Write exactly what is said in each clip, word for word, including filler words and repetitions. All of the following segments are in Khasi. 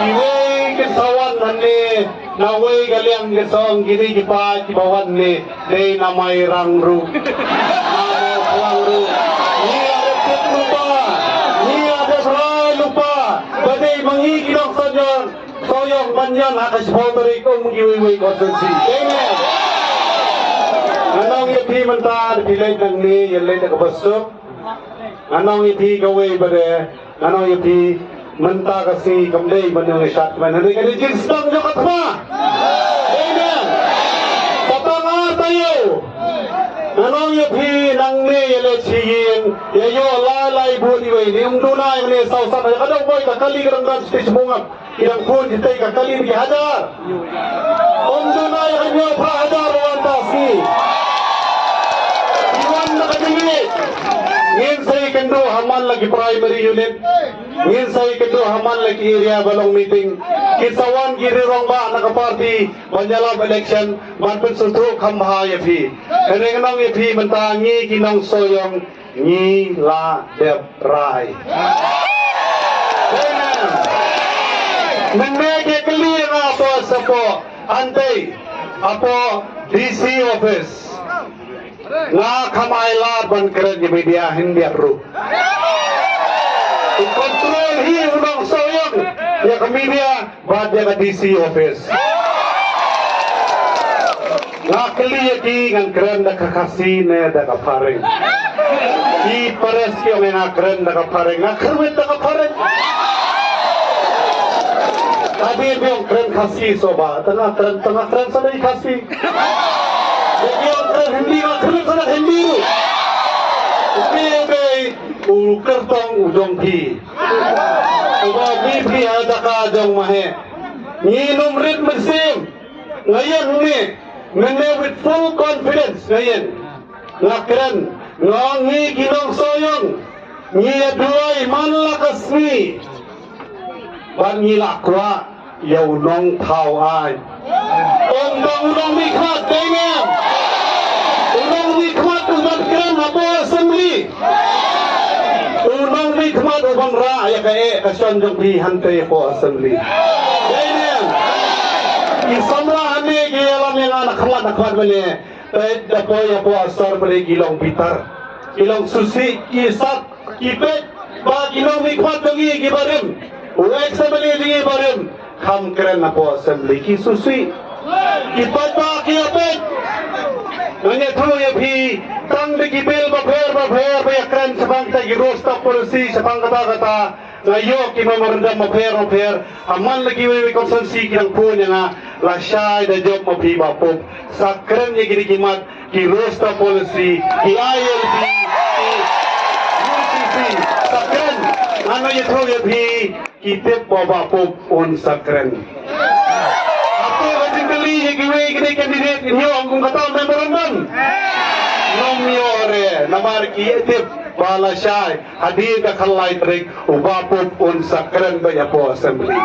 Kiwei kin sa wan hangne, na wei ka liang kin sa ong kine ki paid kiba wan ne, dei na Mairang ruh. Na Mawphlang ruh. Ngi la dep tip lypa. Ngi la dep rai lypa. Ba dei ma ngi ki nongshong sawdong ban ïaid ha ka shiphew tarik kum kiwei wei constituency. Amen. Nga ong ïa phi mynta, phi leit nangne, ïa leit da kaba suk. Nga ong ïa phi kawei ba dei, nga ong ïa phi mynta ka sngi kam dei ban ong ïa shat kmen, hynrei ka dei jingsdang jong ka thma. Amen. Pateng ar taïew. Nga ong ïa phi nangne ïa leit sha ïing, ïa ïoh lai lai bun iwei ne, ym duna ïa ne saw san, ka dang boi ka kali ka dang dang stage mungap. Ki dang khun ki tei ka kali ki hajar. Ym duna ïa ka hynñiew phra hajar wan ta sngi. Ki wan na ka jingïeit. Ngin sa ïakynduh ha man la ki primary unit. Ngin sa ïakynduh ha man la ki area ba long meeting. Ki sa wan ki riew rangbah na ka party ban ïalap election ban pynsngewthuh kham bha ïa phi. Hynrei nga ong ïa phi mynta ngi ki nongshong sawdong ngi la dep rai. Amen. Mynne ki kylli nga hapoh, hapoh, hangtei, hapoh D C office. Nga kham ailad ban kren ïa media, hynrei ruh u control hi u nongshong sawdong ïa ka media. Bad ïa ka D C office. Nga kylli ïa ki ngan kren da ka Khasi ne da ka Phareng. Ki pares ki ong nga kren da ka Phareng, nga kren da ka Phareng. Tadi biang kren Khasi soba, tengah kren, tengah kren sa da i Khasi. Biang kren Hindi, nga kren sa da Hindi. Ini be u kyrtong u jong phi. Uba bi phi ha jaka jong Maheh. Ngi nym rit mynsiem. Nga ïeng ne, mynne with full confidence nga ïeng. Nga kren, nga ong ngi ki nongshong sawdong ngi ïa duwai man la ka sngi. Ban ngi la kwah ïa u nongthaw aiñ. Ym tang u nongmihkhmat, dei ngam. U nongmihkhmat u ban kren hapoh assembly. U nongmihkhmat u ban rah ïa ka eh ka shon jong phi hangtei hapoh assembly. Dei ngam. Ki samla hangne ki ïalam ïa nga na khmat na khmat mynne. Peit da poi hapoh Assembly ki long bitar. Ki long sngewsih, ki sat, ki peit ba ki nongmihkhmat jong ngi ki barim. U ex-MLA jong ngi barim. Kham kren hapoh Assembly ki sngewsih. Ki paidbah ki ïa peit. Nga ïathuh ïa phi tang da ki bill bapher bapher ba ïa kren shaphang kita ki roster policy shaphang kata kata. Nga ïoh ki memorandum bapher bapher ha man la kiwei kiwei constituency ki dang phone ïa nga. Lashai da jop ma phi Bah Pope. Sa kren ïa kine ki mat, ki roster policy, ki I L P, ki U T C. Sa kren. Ngan ïathuh ïa phi, ki tip ba Bah Pope un sa kren. Hato ka jingkylli ïa kiwei kine candidate, ïoh kum kata memorandum? Ym ïoh re, namar ki tip ba lashai hadien ka khatlai tarik u Bah Pope un sa kren beit hapoh Assembly.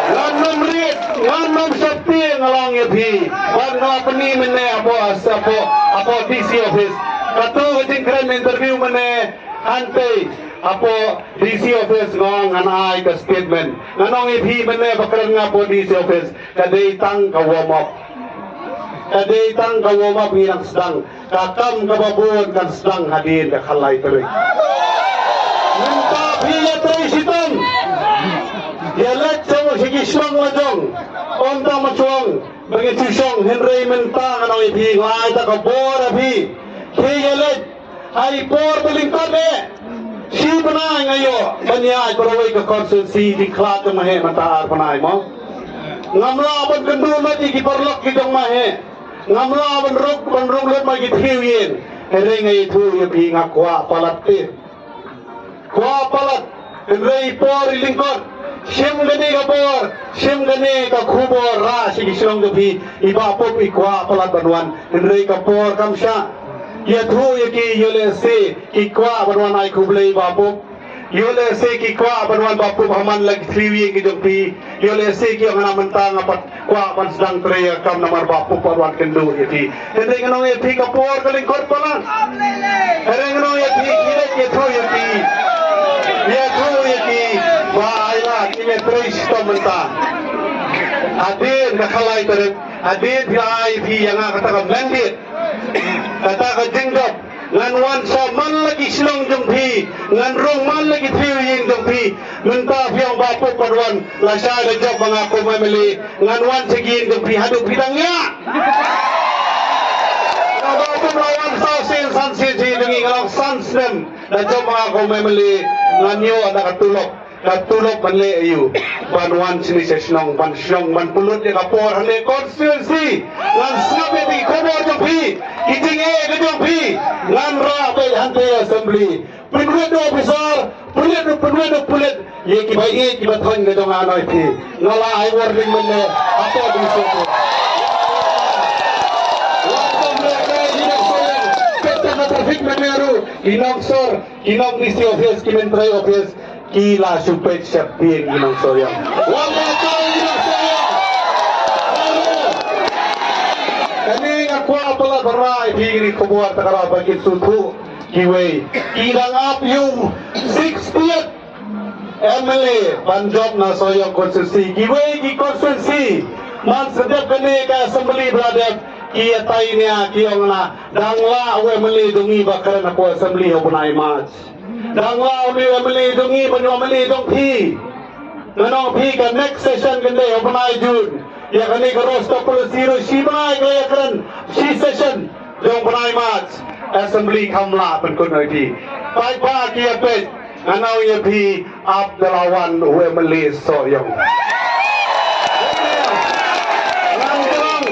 Ngan nym rit, ngan nym sheptieng, nga la ong ïa phi. Bad nga la pyni mynne hapoh, hapoh, hapoh D C office. Kato ka jingkren interview mynne hangtei hapoh D C office nga ong ngan ai ka statement. Ngan ong ïa phi mynne ba kren nga hapoh D C office. Ka dei tang ka warm up. Ka dei tang ka warm up, ngi dang sdang. Ka kam kaba bun kan sdang hadien ka khatlai tarik. Mynta phi ïatrei shitom. Ïa leit sha ki shnong la jong. Ym tang ma Shillong ba ngi shu shong, hynrei mynta ngan ong ïa phi, nga ai ta ka bor ïa phi. Phi ïa leit ha i por ba lyngkot eh. Shi bnai nga ïoh ban ïaid baroh kawei ka constituency, jingkhlad jong Maheh mynta ar bnai mo. Ngam lah ban kynduh noh ïa ki paralok ki jong Maheh. Ngam lah ban rung, ban rung lut ma ki thriew ïing. Hynrei nga ïathuh ïa phi, nga kwah palat te. Kwah palat. Hynrei i por i lyngkot. Shim kane ka por, shim kane ka khubor, rah sha ki shnong jong phi. I Bah Pope i kwah palat ban wan. Hynrei ka por kam shah. Ïathuh ïa ki, ïoh lehse ki kwah ban wan ai khublei Bah Pope. Ïoh lehse ki kwah ban wan Bah Pope ha man la ki thriew ïing ki jong phi. Ïoh lehse ki ong, na mynta nga pat kwah ban sdang trei ïa ka kam namar Bah Pope pat wan kynduh ïa phi. Hynrei ngan ong ïa phi, ka por ka lyngkot palat. Hynrei ngan ong ïa phi, ki leit ïathuh ïa phi. Ïathuh ïa phi. Ba ai la ki me trei Mynta hadien ka khatlai tarik, hadien phi ai phi ïa nga kata ka mandate, kata ka jingjop, ngan wan sha man la ki shnong jong phi, ngan rung man la ki thriew ïing jong phi. Mynta phi ong Bah Pop pat wan, lashai da jop ma nga kum M L A, ngan wan sha ki ïing jong phi haduh phi dang ïa. Nga Bah Pop la wan saw sien san sien sha ïing jong ngi, nga long san snem da jop ma nga kum M L A, ngan ïoh da ka tulop. Ka tulop ban leh aïu? Ban wan shane sha shnong, ban shnong, ban pynlut ïa ka por hangne constituency. Ngan sngap ïa ki khubor jong phi, ki jingeh ka jong phi. Ngan rah beit hangtei assembly. Pynwit u officer, pynwit u, pynwit u pulit ïa kiba ïeit kiba thoiñ ka jong nga, ngan ong ïa phi. Nga la ai warning mynne. Hato dei shuh? Wat kum leh kai ki nongshong ïing. Peit tang ka traffic mynne ruh. Ki nongsor, ki nong D C office, ki myntri office, ki la shu peit sheptieng ki nongshong ïing. Wat la kai ki nongshong ïing. Kane nga kwah palat ban rai ïa phi kine ki khubor, te ka la ba kin sngewthuh kiwei. Ki dang ap ïa u sixtieth M L A ban jop na Sohiong constituency. Kiwei ki constituency man sdep kane ka assembly ba la dep, ki ïatai nia, ki ong na dang lah u M L A jong ngi ba kren hapoh assembly ha u bnai March. Dang lah u M L A jong ngi ban ïoh M L A jong phi. Ngan ong phi ka next session kan dei ha u bnai June. Ïa kane ka roster policy ruh shi bnai ka la ïakren, shi session jong u bnai March. Assembly kam lah pynkut noh ïa phi. Paidbah ki ïa peit, ngan ong ïa phi, ap da la wan u M L A Sohiong. Ngan jrong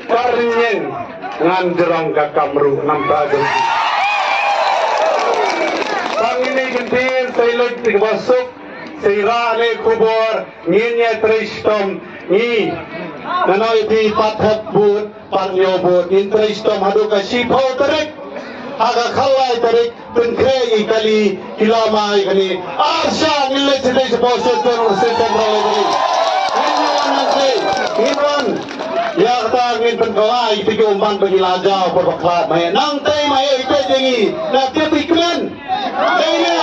ka rynïeng, ngan jrong ka kam ruh, namar ba jong phi. Tang ine i kyntien, sa ïa lut ïa kaba suk, sa ïa rah ïa i khubor, ngin ïa trei shitom, ngi. Ngan ong ïa phi, pat hep vote, pat ñiew vote, ngin trei shitom haduh ka shiphew tarik. Ha ka khatlai tarik, pynkhreh ïa i kali, ki lama ïa kane. Ar shah ngin leit sha dei shapoh State Central Library. Ngin wan nangtei, ngin wan. Ïa kata ngin pynkylla ïa kita ki ummat ba ngi la jaw por bakla. Ma ïa nangtei ma ïa i peit ïa ngi. Na tip i kmen. Dei ne.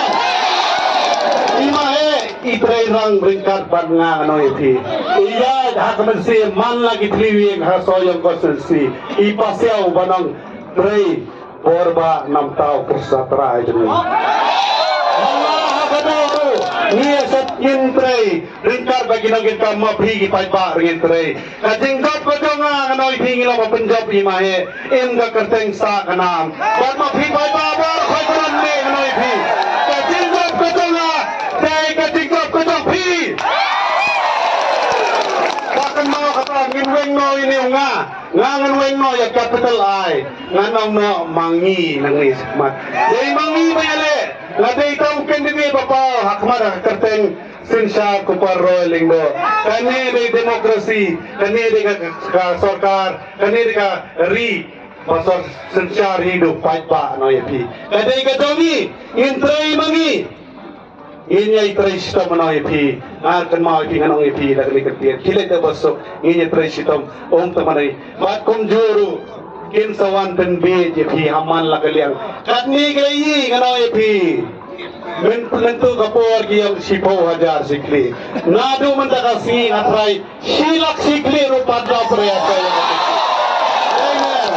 I ma ïa i trei rang ryngkat bad nga, ngan ong ïa phi. I ïaid ha ka mynsiem man la ki three wing ha Sohiong constituency. I pasiaw ba nang trei bor ba namar u pyrsa trai jong ngi. Ngi ïa sat ngin trei ryngkat bad ki nongkitkam, ma phi ki paidbah ruh ngin trei. Ka jingjop ka jong nga, ngan ong ïa phi, ngi long ba pynjop i ma he, im ka kyrteng sah ka nam. Bad ma phi paidbah baroh khoit baroh ne, ngan ong ïa phi, ka jingjop ka jong nga dei ka jingjop ka jong phi. Ba kynmaw kata, ngin weng noh ïa ine u nga. Nga ngan weng noh ïa capital I. Ngan ong noh ma ngi nangne shakhmat. Dei ma ngi ba ïaleh. Nga dei tang u candidate ba paw ha khmat ha ka kyrteng synshar Kupar Roy Lyngdoh. Kane dei democracy. Kane dei ka, ka, ka sorkar. Kane dei ka ri ba sor synshar hi, u paidbah, ngan ong ïa phi. Ka dei ka jong ngi. Ngin trei ma ngi. Ngin ïa trei shitom, ngan ong ïa phi. Nga kynmaw ïa phi, ngan ong ïa phi da kane ka kyntien. Khie leit da ba suk, ngin ïa trei shitom. Ym tang ma ngi. Bad kumjuh ruh kin sa wan pynbiej ïa phi ha man la ka liang. Katne ka ïing, ngan ong ïa phi. Myn-, mynta ka por ki ong shiphew hajar shi khlieh. Naduh mynta ka sngi nga tharai shi lak shi khlieh ruh pat la pyrshah. Amen.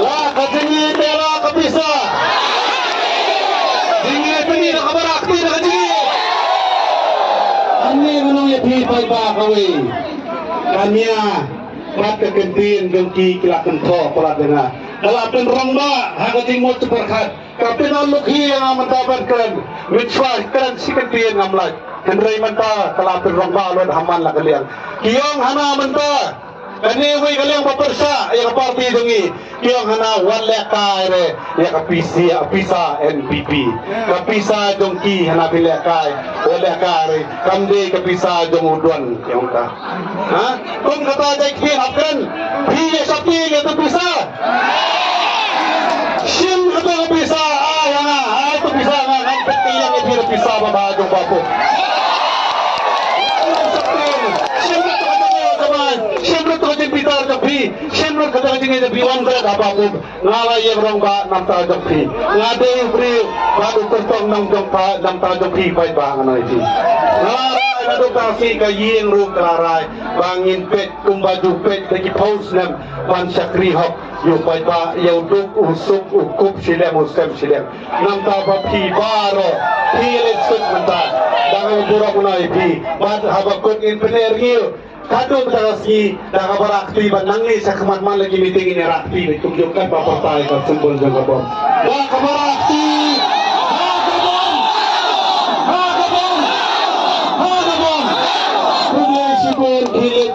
La ka jingïeit, la ka pisa. Jingïeit pyni da kaba rak, pyni da ka jingïeit. Hangne ngan ong ïa phi paidbah kawei. Ka nia bad ka kyntien jong ki ki la kynthoh palat ïa nga. Ka la pynrong ba ha ka jingmut jingpyrkhat. Ka pynlong luk hi ïa nga mynta ban kren. Mynshuwa kren shi kyntien ngam lait. Hynrei mynta ka la pynrong ba lut ha man la ka liang. Ki ong hana mynta, kane wei ka liang ba pyrshah ïa ka party jong ngi. Ki ong hana wat lehkai re ïa ka pisa, pisa N P P. Ka pisa jong ki hana phi lehkai. Wat lehkai re. Kam dei ka pisa jong u don, ki ong ta. Ha? Kum kata dei ki hap kren. Phi ïa shapti ïa tu pisa. Shim kata ka pisa, ai ha nga, ai tu pisa nga, ngan pynti ïa phi tu pisa ba ba jong ba pu. Shim kata ka jingbitar jong phi, shim kata ka jingbitar jong phi, wan kata ba pu. Nga la ïa rong ba namar ta jong phi. Nga dei u briew ba u kyrtong nang jong pha, namar ta jong phi paidbah, ngan ong ïa phi. Nga la Naduh ka sngi ka ïing ruh ka la rai ba ngin peit kumba ju peit da ki phew snem ban shakri hok ïa u paidbah, ïa u duk u suk, u kup shilem u sem shilem. Namar ba phi baroh phi leit suk mynta. Dang burom noh ïa phi. Bad haba kut ngin pyneh ïa u. Katto katne ka sngi da kaba rah kti ba nangne sha khmat man la ki meeting ngin ïa rah kti beit kumjuh katba pyrta ïa ka symbol jong ka bom. Da kaba rah kti ha ka bom, ha ka bom, ha ka bom. Khublei shibun, phi leit